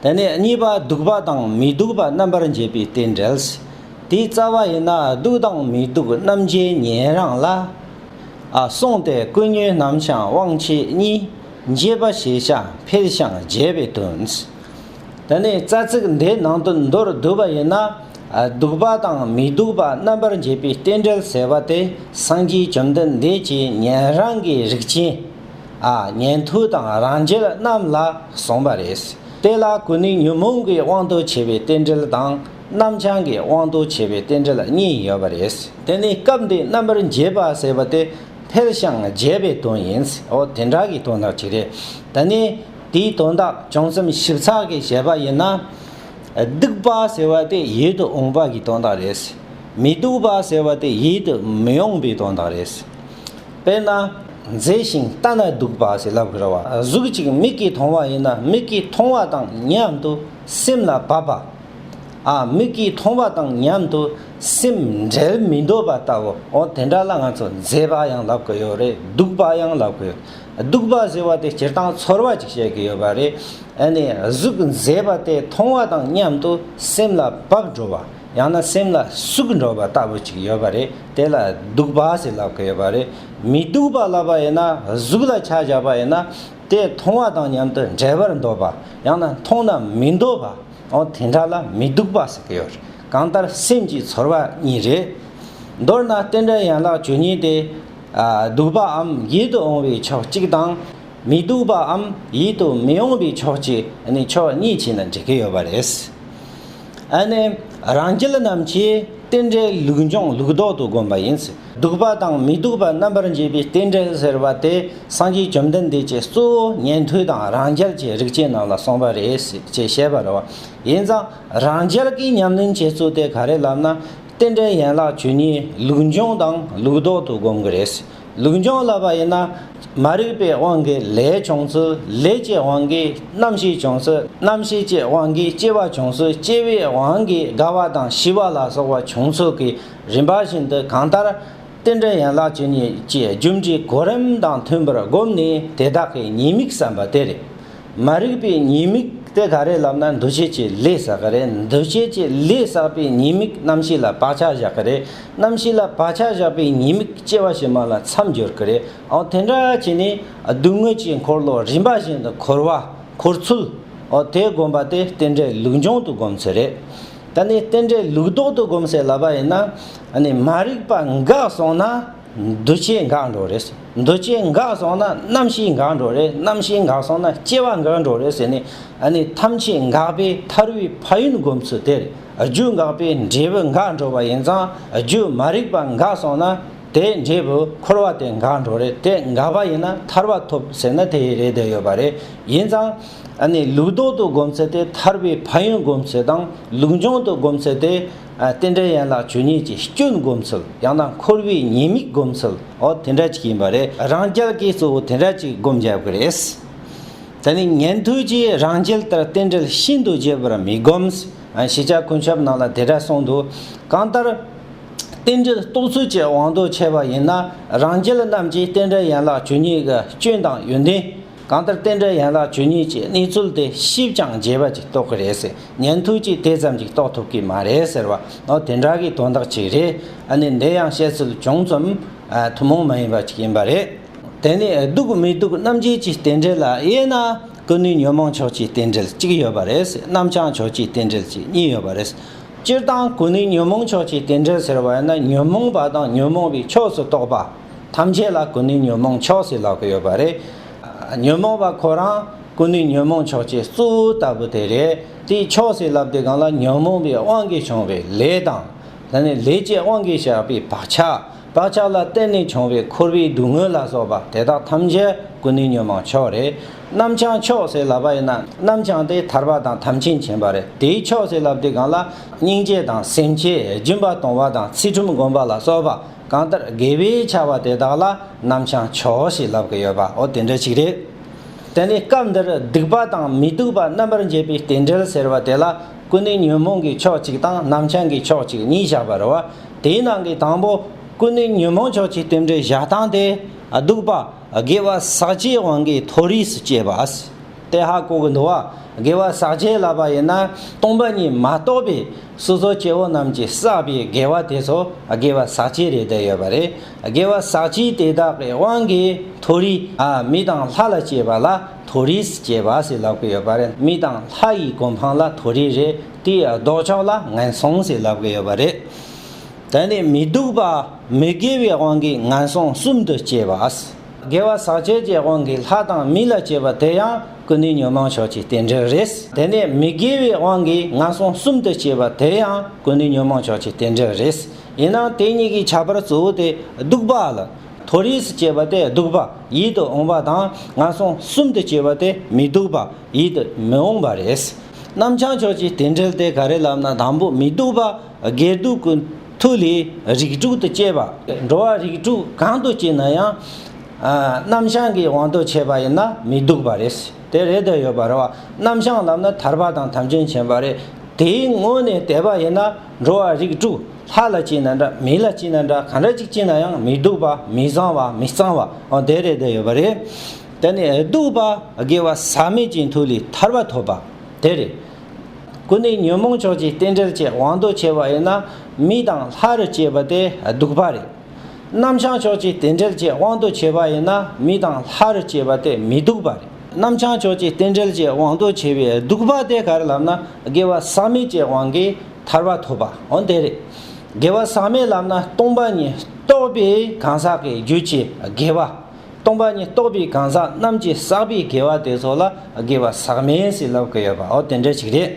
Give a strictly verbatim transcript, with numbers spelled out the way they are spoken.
དེ་ནས་གཉིས་པ་སྡུག་པ་དང་མི་སྡུག་པ་རྣམ་པར་འབྱེད་པའི་རྟེན་འབྲེལ། དེའི་རྩ་བ་ཡིན་ན་སྡུག་དང་མི་སྡུག་རྣམ་འབྱེད་ཉན་རང་ལ། ཨ་གསུངས་ཏེ་ཀུན་ཉོན་རྣམ་བྱང་དབང་ཆེ་གཉིས། འབྱེད་པ་ཞེས་བྱ་འཕེལ་ཞིང་རྒྱས་པའི་དོན། དེ་ནས་རྩ་ཚིག་འདིའི་ནང་དོན་མདོར་བསྡུས་པ་ཡིན་ན། ཨ་སྡུག་པ་དང་མི་སྡུག་པ་རྣམ་པར་འབྱེད་པའི་རྟེན་འབྲེལ་ཟེར་བ་དེ་སངས་རྒྱས་བཅོམ་ལྡན་འདས་ཀྱིས་ཉན་རང་གི་རིགས་ཅན། ཨ་ཉན་ཐོས་དང་རང་རྒྱལ་རྣམས་ལ་གསུངས་པ་རེད། དེ་ལ་ཀུན་ནས་ཉོན་མོངས་ཀྱི་དབང་དུ་བྱས་པའི་རྟེན་འབྲེལ་དང་། རྣམ་བྱང་གི་དབང་དུ་བྱས་པའི་རྟེན་འབྲེལ་གཉིས་ཡོད་པ་རེད། དེ་ནས་སྐབས་འདིའི་རྣམ་པར་འབྱེད་པ་ཟེར་བ་དེ་འཕེལ་ཞིང་རྒྱས་པའི་དོན་ཡིན། འོ་དེ་འདྲ་གི་དོན་དག་ཅིག་རེད། དེ་ནས་དེའི་དོན་དག་ཅུང་ཙམ་ཞིབ་ཚགས་ཀྱིས་བཤད་པ་ཡིན་ན། སྡུག་པ་ཟེར་བ་དེ་ཡིད་དུ་འོང་བ་གི་དོན་དག་རེད། མི་སྡུག་པ་ཟེར་བ་དེ་ཡིད་དུ་མི་འོང་བའི་དོན་དག་རེད། དཔེར་ན། མཛེས་ཤིང་ལྟ་ན་སྡུག་པ་ཟེར་ལབ་དགོས་རེད་བ། གཟུགས་གཅིག་མིག་གིས་མཐོང་བ་ཡིན་ན་མིག་གིས་མཐོང་བ་དང་མཉམ་དུ་སེམས་ལ་བབ་པ། ཨ་མིག་གིས་མཐོང་བ་དང་མཉམ་དུ་སེམས་འབྲལ་མི་འདོད་པ་ལྟ་བུ། འོ་དེ་འདྲ་ལ་ང་ཚོ་མཛེས་པ་ཡང་ལབ་ཀྱི་ཡོད་རེད། སྡུག་པ་ཡང་ལབ་ཀྱི་ཡོད། སྡུག་པ་ཟེར་བ་དེ་སྤྱིར་བཏང་ཚོར་བ་ཅིག་བཤད་ཀྱི་ཡོད་པ་རེད། ཨ་ནི་གཟུགས་མཛེས་པ་དེ་མཐོང་བ་དང་མཉམ་དུ་སེམས་ལ་བབ་འགྲོ་བ། ཡང་ན་སེམས་ལ་ཟུག་འགྲོ་བ་ལྟ་བུ་ཅིག་ཡོད་པ་རེད། དེ་ལ་སྡུག་པ་ཟེར་ལབ་ཀྱི་ཡོད་པ་རེད། མི་སྡུག་པ་ལབ་པ་ཡིན་ན་གཟུགས་ལ་ཆ་བཞག་པ་ཡིན་ན་དེ་མཐོང་བ་དང་མཉམ་དུ་འབྲལ་བར་འདོད་པ། ཡང་ན་མཐོང་ན་མི་འདོད་པ། འོ་དེ་འདྲ་ལ་མི་སྡུག་པ་ཟེར་གྱི་ཡོད་རེད། གང་ལྟར་སེམས་ཀྱི་ཚོར་བ་གཉིས་རེད། མདོར་ན་རྟེན་འབྲེལ་ཡན་ལག་བཅུ་གཉིས་དེ། ཨ་སྡུག་པའམ་ཡིད་དུ་འོང་བའི་ཕྱོགས་གཅིག་དང་། མི་སྡུག་པའམ་ཡིད་དུ་མི་འོང་བའི་ཕྱོགས་ཀྱི་ཨ་ནི་ཕྱོགས་གཉིས་བྱས་ན་འགྲིག་གི་ཡོད་པ་རེད། ཨ་ནི་རང་རྒྱལ་རྣམས་ཀྱིས་རྟེན་འབྲེལ་ལུགས་འབྱུང་ལུགས་ལྡོག་ཏུ་བསྒོམ་པ་ཡིན། སྡུག་པ་དང་མི་སྡུག་པ་རྣམ་པར་འབྱེད་པའི་རྟེན་འབྲེལ་ཟེར་བ་དེ་སངས་རྒྱས་བཅོམ་ལྡན་འདས་ཀྱིས་གཙོ་བོ་ཉན་ཐོས་དང་རང་རྒྱལ་གྱི་རིགས་ཅན་རྣམས་ལ་གསུངས་པ་རེད་ཅེས་བཤད་པ་རེད་བ། ཡིན་ཙང་རང་རྒྱལ་གྱི་ཉམས་ལེན་བྱེད་ཚུལ་དེ་ག་རེ་ལབ་ན། རྟེན་འབྲེལ་ཡན་ལག་བཅུ་གཉིས་ལུགས་འབྱུང་དང་ལུགས་ལྡོག་ཏུ་བསྒོམ་གྱི་རེད། ལུགས་འབྱུང་ལབ་པ་ཡིན་ན། མ་རིག་པའི་དབང་གིས་ལས་བྱུང་ཚུལ། ལས་ཀྱི་དབང་གིས་རྣམ་ཤེས་བྱུང་ཚུལ། རྣམ་ཤེས་ཀྱི་དབང་གིས་སྐྱེ་བ་བྱུང་ཚུལ། སྐྱེ་བའི་དབང་གིས་རྒ་བ་དང་ཤི་བ་ལ་སོགས་པ་བྱུང་ཚུལ་གྱི་རིམ་པ་བཞིན་དུ། གང་ལྟར་རྟེན་འབྲེལ་ཡན་ལག་བཅུ་གཉིས་ཀྱི་རྒྱུ་འབྲས་གོ་རིམ་དང་མཐུན་པར་བསྒོམས་ནས་དེ་དག་གི་ཉེས་དམིགས་བསམ་པ་དེ་རེད། མ་རིག་པའི་ཉེས་དམིགས་དེ་ག་རེ་ལབ་ན། འདུ་བྱེད་ཀྱི་ལས་བསགས་ཀྱི་རེད། འདུ་བྱེད་ཀྱི་ལས་བསགས་པའི་ཉེས་དམིགས་རྣམ་ཤེས་ལ་བག་ཆགས་བཞག་གི་རེད། རྣམ་ཤེས་ལ་བག་ཆགས་བཞག་པའི་ཉེས་དམིགས་སྐྱེ་བ་ཕྱི་མ་ལ་མཚམས་སྦྱོར་གྱི་རེད། འོ་དེ་འདྲ་བྱས་ནས་སྡུག་བསྔལ་གྱི་འཁོར་ལོ་རིམ་པ་བཞིན་དུ་འཁོར་བ་འཁོར་ཚུལ། འོ་དེ་བསྒོམ་པ་དེ་རྟེན་འབྲེལ་ལུགས་འབྱུང་དུ་བསྒོམ་ཚུལ་རེད། ད་ནི་རྟེན་འབྲེལ་ལུགས་ལྡོག་ཏུ་བསྒོམ་ཚུལ་ལབ་པ་ཡིན་ན། ཨ་ནི་མ་རིག་པ་འགགས་སོང་ན། འདུ་བྱེད་འགག་འགྲོ་རེད། འདུ་བྱེད་འགག་སོང་ན་རྣམ་ཤེས་འགག་འགྲོ་རེད། རྣམ་ཤེས་འགག་སོང་ན་སྐྱེ་བ་འགག་འགྲོ་རེད་ཟེར་ནས། ཨ་ནི་ཐམས་ཅད་འགག་པའི་ཐར་པའི་ཕན་ཡོན་སྒོམ་ཚུལ་དེ་རེད། རྒྱུ་འགག་པས་འབྲས་བུ་འགག་འགྲོ་བ་ཡིན་ཙང་། རྒྱུ་མ་རིག་པ་འགག་སོང་ན་དེ་འབྲས་བུ་འཁོར་བ་དེ་འགག་འགྲོ་རེད། དེ་འགག་པ་ཡིན་ན་ཐར་པ་ཐོབ་ཟེར་ན་དེ་རེད་བསྡད་ཡོད་པ་རེད། ཡིན་ཙང་། ཨ་ནི་ལུགས་ལྡོག་ཏུ་སྒོམ་ཚུལ་དེ་ཐར་པའི་ཕན་ཡོན་སྒོམ་ཚུལ་དང་། ལུགས་འབྱུང་དུ་སྒོམ་ཚུལ་དེ། ཨ་རྟེན་འབྲེལ་ཡན་ལག་བཅུ་གཉིས་ཀྱི་སྐྱོན་སྒོམ་ཚུལ། ཡང་ན་འཁོར་བའི་ཉེས་དམིགས་སྒོམ་ཚུལ། འོ་དེ་འདྲ་ཅིག་ཡིན་པ་རེད། རང་རྒྱལ་གྱིས་གཙོ་བོ་དེ་འདྲ་ཅིག་སྒོམ་རྒྱབ་ཀྱི་རེད། ད་ནི་ཉན་ཐོས་ཀྱིས་རང་རྒྱལ་ལྟར་རྟེན་འབྲེལ་ཤིན་ཏུ་རྒྱས་པར་མི་སྒོམ། ཨ་ཤེས་བྱ་ཀུན་ཁྱབ་ནང་ལ་དེ་འདྲ་གསུངས་འདུག་གང་ལྟར། རྟེན་འབྲེལ་རྟོགས་ཚུལ་གྱི་དབང་དུ་བྱས་པ་ཡིན་ན། རང་རྒྱལ་རྣམས་ཀྱིས་རྟེན་འབྲེལ་ཡན་ལག་བཅུ་གཉིས་ཀྱི་སྐྱོན་དང་ཡོན་ཏན། གང་ལྟར་རྟེན་འབྲེལ་ཡན་ལག་བཅུ་གཉིས་ཀྱི་གནས་ཚུལ་དེ་ཞིབ་ཅིང་རྒྱས་པ་ཅིག་རྟོགས་ཀྱི་རེད་ཟེར། ཉན་ཐོས་ཀྱིས་དེ་ཙམ་ཅིག་རྟོགས་ཐུབ་ཀྱི་མ་རེད་ཟེར་བ། འོ་དེ་འདྲ་གི་དོན་དག་ཅིག་རེད། ཨ་ནི་འདི་ཡང་བཤད་ཚུལ་ཅུང་ཙམ་ཨ་ཐུན་མོང་མ་ཡིན་པ་ཅིག་ཡིན་པ་རེད། དེ་ནས་སྡུག་མི་སྡུག་རྣམ་འབྱེད་ཀྱི་རྟེན་འབྲེལ་ལ་དབྱེ་ན། ཀུན་ནས་ཉོན་མོངས་ཕྱོགས་ཀྱི་རྟེན་འབྲེལ་གཅིག་ཡོད་པ་རེད། རྣམ་བྱང་ཕྱོགས་ཀྱི་རྟེན་འབྲེལ་གཅིག་གཉིས་ཡོད་པ་རེད། སྤྱིར་བཏང་ཀུན་ནས་ཉོན་མོངས་ཕྱོགས་ཀྱི་རྟེན་འབྲེལ་ཟེར་བ་ཡིན་ན། ཉོན་མོངས་པ་དང་ཉོན་མོངས་པའི་ཕྱོགས་སུ་གཏོགས་པ་ཐམས་ཅད་ལ་ཀུན་ནས་ཉོན་མོངས་ཕྱོགས་ཟེར་ལབ་ཀྱི་ཡོད་པ་རེད། ཉོན་མོངས་པ་ཁོ་རང་ཀུན་ནས་ཉོན་མོངས་ཕྱོགས་ཀྱི་གཙོ་བོ་ལྟ་བུ་དེ་རེད། དེའི་ཕྱོགས་ཟེར་ལབ་དུས་སྒང་ལ་ཉོན་མོངས་པའི་དབང་གིས་བྱུང་བའི་ལས་དང་། དེ་ནས་ལས་ཀྱི་དབང་གིས་བཞག་པའི་བག་ཆགས། བག་ཆགས་ལ་བརྟེན་ནས་བྱུང་བའི་འཁོར་བའི་སྡུག་བསྔལ་ལ་སོགས་པ་དེ་དག་ཐམས་ཅད་ཀུན་ནས་ཉོན་མོངས་ཕྱོགས་རེད། རྣམ་བྱང་ཕྱོགས་ཟེར་ལབ་པ་ཡིན་ན། རྣམ་བྱང་དེ་ཐར་པ་དང་ཐམས་ཅད་མཁྱེན་པ་རེད། དེའི་ཕྱོགས་ཟེར་ལབ་དུས་སྒང་ལ་སྙིང་རྗེ་དང་སེམས་བསྐྱེད། སྦྱིན་པ་གཏོང་བ་དང་ཚུལ་ཁྲིམས་སྒོམ་པ་ལ་སོགས་པ། གང་ལྟར་དགེ་བའི་བྱ་བ་དེ་དག་ལ་རྣམ་བྱང་ཕྱོགས་ཞེས་ལབ་ཀྱི་ཡོད་པ། འོ་དེ་འདྲ་ཞིག་རེད། དེ་ནས་སྐབས་འདིར་སྡིག་པ་དང་མི་སྡིག་པ་རྣམ་པར་འབྱེད་པའི་རྟེན་འབྲེལ་ཟེར་བ་དེ་ལ་ཀུན་ནས་ཉོན་མོངས་ཀྱི་ཕྱོགས་གཅིག་དང་རྣམ་བྱང་གི་ཕྱོགས་གཅིག་གཉིས་བཞག་པ་རེད་བ། དེའི་ནང་གི་དང་པོ་ཀུན་ནས་ཉོན་མོངས་ཕྱོགས་ཀྱི་རྟེན་འབྲེལ་བཞག་སྟངས་དེ། སྡིག་པ་དགེ་བ་བསགས་བྱའི་དབང་གིས་མཐོ་རིས་སུ་སྐྱེས་པ། དེ་ཧ་གོ་གི་འདུག་བ། དགེ་བ་ཟག་བཅས་ལབ་པ་ཡིན་ན་སྟོང་པ་ཉིད་མ་རྟོགས་པའི་སོ་སོ་སྐྱེ་བོ་རྣམས་ཀྱིས་བསགས་པའི་དགེ་བ་དེ་ཚོ་དགེ་བ་ཟག་བཅས་རེད་བསྡད་ཡོད་པ་རེད། དགེ་བ་ཟག་བཅས་དེ་དག་གི་དབང་གིས་མཐོ་རིས། ཨ། མི་དང་ལྷ་ལ་སྐྱེས་པ་ལ་མཐོ་རིས་སྐྱེས་པ་ཟེར་ལབ་ཀྱི་ཡོད་པ་རེད། མི་དང་ལྷ་ཡི་གོ་འཕང་ལ་མཐོ་རིས་རེད། དེའི་ལྡོག་ཕྱོགས་ལ་ངན་སོང་ཟེར་ལབ་ཀྱི་ཡོད་པ་རེད། དེ་ནས་མི་སྡུག་པ། མི་དགེ་བའི་དབང་གིས་ངན་སོང་གསུམ་དུ་སྐྱེ་བ། དགེ་བ་ཟག་བཅས་ཀྱི་དབང་གིས་ལྷ་དང་མི་ལ་སྐྱེ་བ་དེ་ཡང་ཀུན་ནས་ཉོན་མོངས་ཕྱོགས་ཀྱི་རྟེན་འབྲེལ་རེད། དེ་ནས་མི་དགེ་བའི་དབང་གིས་ངན་སོང་གསུམ་དུ་སྐྱེ་བ་དེ་ཡང་ཀུན་ནས་ཉོན་མོངས་ཕྱོགས་ཀྱི་རྟེན་འབྲེལ་རེད། ཡིན་ནའང་དེ་གཉིས་ཀྱི་ཁྱད་པར་གཙོ་བོ་དེ་སྡུག་པ་ལ། མཐོ་རིས་སུ་སྐྱེ་བ་དེ་སྡུག་པ་ཡིད་དུ་འོང་བ་དང་། ངན་སོང་གསུམ་དུ་སྐྱེ་བ་དེ་མི་སྡུག་པ་ཡིད་དུ་མི་འོང་བ་རེད། རྣམ་བྱང་ཕྱོགས་ཀྱི་རྟེན་འབྲེལ་དེ་ག་རེ་ལབ་ན། དང་པོ་མི་སྡུག་པ། དགེ་སྡིག་གི་མཐུ་ལས་རིགས་དྲུག་ཏུ་སྐྱེ་བ། འགྲོ་བ་རིགས་དྲུག་གང་དུ་སྐྱེས་ན་ཡང་། ཨ། རྣམ་བྱང་གི་དབང་དུ་བྱས་པ་ཡིན་ན་མི་སྡུག་པ་རེད། དེ་རེད་བསྡད་ཡོད་པ་རེད་བ། རྣམ་བྱང་ལབ་ན་ཐར་པ་དང་ཐམས་ཅད་མཁྱེན་པ་རེད། དེའི་ངོས་ནས་བལྟས་པ་ཡིན་ན་འགྲོ་བ་རིགས་དྲུག་ལྷ་ལ་སྐྱེས་ན་འདྲ། མི་ལ་སྐྱེས་ན་འདྲ། གང་འདྲ་ཅིག་སྐྱེས་ན་ཡང་མི་སྡུག་པ། མི་བཟང་བ། མི་གཙང་བ། འོ། དེ་རེད་བསྡད་ཡོད་པ་རེད། དེ་ནས་སྡུག་པ། དགེ་བ་ཟག་མེད་ཀྱི་མཐུ་ལས་ཐར་པ་ཐོབ་པ། དེ་རེད། ཀུན་ནས་ཉོན་མོངས་ཕྱོགས་ཀྱི་རྟེན་འབྲེལ་གྱི་དབང་དུ་བྱས་པ་ཡིན་ན་མི་དང་ལྷ་རུ་སྐྱེས་པ་དེ་སྡུག་པ་རེད། རྣམ་བྱང་ཕྱོགས་ཀྱི་རྟེན་འབྲེལ་གྱི་དབང་དུ་བྱས་པ་ཡིན་ན་མི་དང་ལྷ་རུ་སྐྱེས་པ་དེ་མི་སྡུག་པ་རེད། རྣམ་བྱང་ཕྱོགས་ཀྱི་རྟེན་འབྲེལ་གྱི་དབང་དུ་བྱས་པའི་སྡུག་པ་དེ་ག་རེ་ལབ་ན། དགེ་བ་ཟག་མེད་ཀྱི་དབང་གིས་ཐར་པ་ཐོབ་པ། འོ། དེ་རེད། དགེ་བ་ཟག་མེད་ལབ་ན་སྟོང་པ་ཉིད་རྟོགས་པའི་གང་ཟག་གི་རྒྱུད་ཀྱི་དགེ་བ། སྟོང་པ་ཉིད་རྟོགས་པའི་གང་ཟག་རྣམས་ཀྱིས་བསགས་པའི་དགེ་བ་དེ་ཚོ་ལ་དགེ་བ་ཟག་མེད་ཟེར་ལབ་ཀྱི་ཡོད་པ། འོ། དེ་འདྲ་ཅིག་རེད།